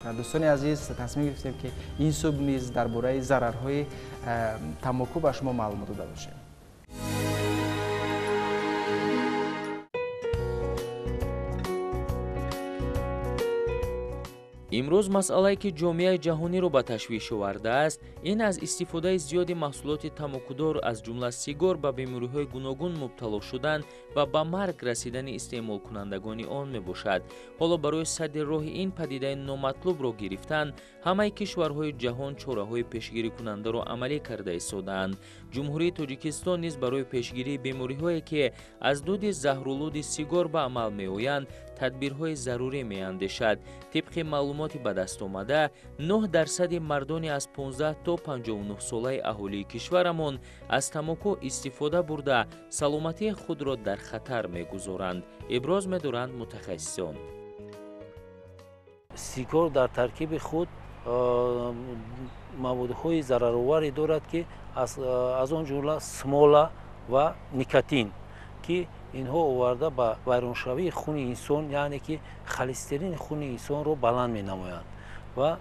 Дӯстони азиз, тасмим гирифтем, ки ин субҳ низ дар бораи зарарҳои тамоку ба шумо маълумот дода бошем. Имрӯз масъалае, ки ҷомеаи ҷаҳониро ба ташвиш овардааст, ин аз истифодаи зиёди маҳсулоти тамокудор, аз ҷумла сигор, ба бемориҳои гуногун мубтало шудан ва ба марг расидани истеъмолкунандагони он мебошад. Ҳоло барои садди роҳи ин падидаи номатлубро гирифтан ҳамаи кишварҳои ҷаҳон чораҳои пешгирикунандаро амалӣ карда истодаанд. Ҷумҳурии Тоҷикистон низ барои пешгирии бемориҳое, ки аз дуди заҳролуди сигор ба амал меоянд, тадбирҳои зарурӣ меандешад. Тибқи маълумоти ба даст омада, 9% мардони аз 15 то 59 солаи аҳолии кишварамон аз тамоку истифода бурда, саломатии худро дар хатар мегузоранд, иброз медоранд мутахассисон. Сигор дар таркиби худ маводҳои зарароваре дорад, ки аз он ҷумла смола ва никотин, ки инҳо оварда ба вайроншавии хуни инсон, яъне ки холестерини хуни инсонро баланд менамоянд ва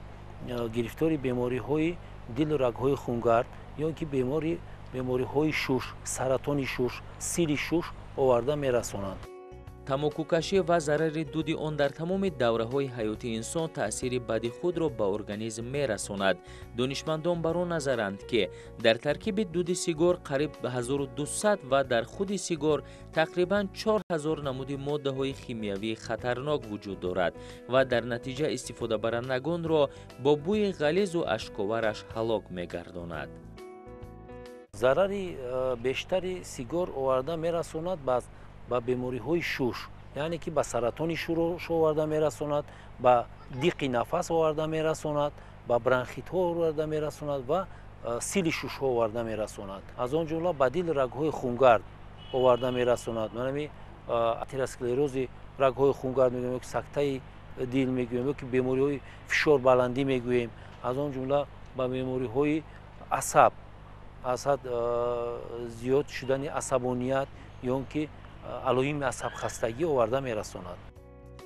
гирифтори бемориҳои дилу рагҳои хунгард ё ки бемориҳои шуш, саратони шуш, сили шуш оварда мерасонанд. Тамокукашӣ ва зарари дуди он дар тамоми давраҳои ҳаёти инсон таъсири бади худро ба организм мерасонад. Донишмандон бар он назаранд, ки дар таркиби дуди сигор қариб 1200 ва дар худи сигор тақрибан 4000 намуди моддаҳои химиявии хатарнок вуҷуд дорад ва дар натиҷа истифодабарандагонро бо бӯи ғализу ашковараш ҳалок мегардонад. Зарари бештари сигор оварда мерасонад ба бемориҳои шуш, яъне ки ба саратони шуш оварда мерасонад, ба диқи нафас оварда мерасонад, ба бронхитҳо оварда мерасонад ва сили шушҳо оварда мерасонад. Аз он ҷумла ба дил, рагҳои хунгард оварда мерасонад. Манами атеросклерози рагҳои хунгард мегӯем, ё ки сактаи дил мегӯем, ё ки бемориҳои фишорбаландӣ мегӯем. Аз он ҷумла ба бемориҳои асаб, аз ҳад зиёд шудани асабоният ё он ки алоими асабхастагӣ оварда мерасонад.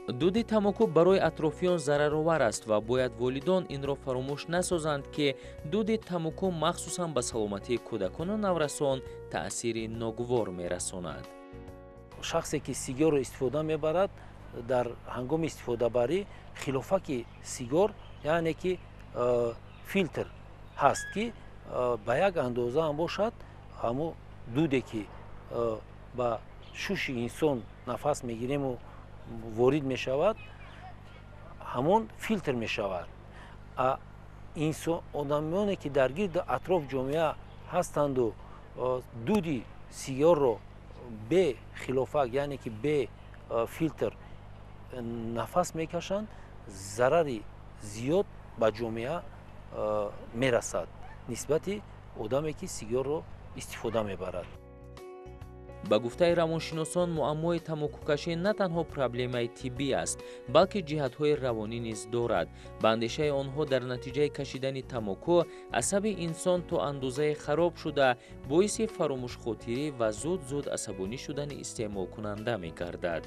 Дуди тамоку барои атрофиён зараровар аст ва бояд волидон инро фаромӯш насозанд, ки дуди тамоку махсусан ба саломатии кӯдакону наврасон таъсири ногувор мерасонад. Шахсе, ки сигорро истифода мебарад, дар ҳангоми истифодабарӣ хилофаки сигор, яъне ки филтр ҳаст, ки ба як андоза ҳам бошад, ҳамо дуде, ки ба шуши инсон нафас мегириму ворид мешавад, ҳамон филтр мешавад. Одамоне, ки дар гирду атроф ҷомеа ҳастанду дуди сигорро бе хилофак, яъне ки бе филтр нафас мекашанд, зарари зиёд ба ҷомеа мерасад нисбати одаме, ки сигорро истифода мебарад. Ба гуфтаи равоншиносон, муаммои тамокукашӣ на танҳо проблемаи тиббӣ аст, балки ҷиҳатҳои равонӣ низ дорад. Ба андешаи онҳо, дар натиҷаи кашидани тамоку асаби инсон то андозае хароб шуда, боиси фаромӯшхотирӣ ва зуд-зуд асабонӣ шудани истеъмолкунанда мегардад.